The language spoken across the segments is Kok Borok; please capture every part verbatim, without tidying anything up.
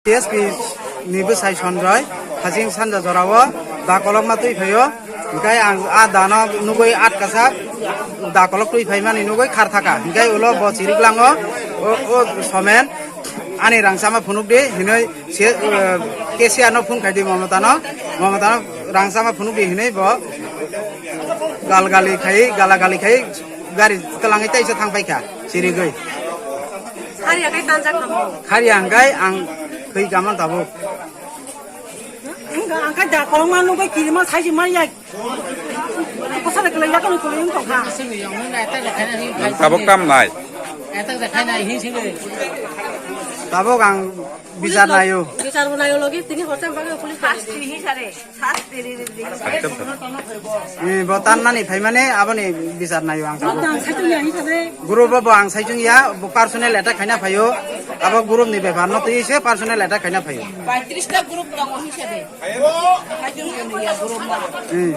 T S P ni bwsai Sonjoy, Khaching sanja jorao da kolokma twi phaio. Hinkhe ang a dano nugwi atkasa da kolok twi phaimani nugwi khar thaka. Hinkhe ulo bo chiriklango, o, o Somen, ani rangchama phunukdi hinwi se, eh, cashier no phone khaidi Momotano, Momotano rangchama phunukdi hinwi bo galgali khai, galagali khai gari twlangwi taisa thang paikha chirigwi. Khariya khe tanjak namo? Khariya hwnkhe ang thwi gaman tabuk. Ang khe da kolokma nugwi kirima saisi manya. Kosa de kwlai yakni kwlai wng tongkha. Tabuk tam nai. Tabuk ang bichar naio. Bichar bo naio logi tini horsa bagwi police. Eh, bo tan nani phaimani aboni bichar naio ang tabuk. Ang saichung ya hisa de. Group bo ang saichung ya, bo personal attack khaina phaio. Abo group ni bepar no twi se personal attack khaina phaio. Paitris ta group tongo hisa de. Hmm.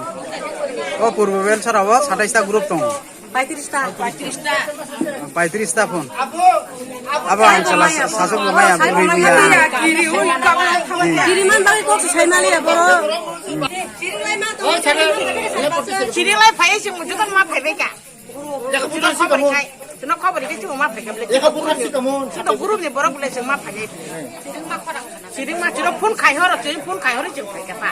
O Purbo Belsora o satais ta group tongo. Paitris ta. Paitris ta. Paitris ta phone. Abo ang sala sasok bo maya buri biya. Kiriman bagwi kok sai mali ya boro. Chiri lai phai se mujukan ma phai beka. Chino khobor ri khe chwng ma phai kha bole. Chino group ni borok bole chwng ma phai nai. Chini ma chino phone khai horo, chini phone khai horo chwng phai kha ta.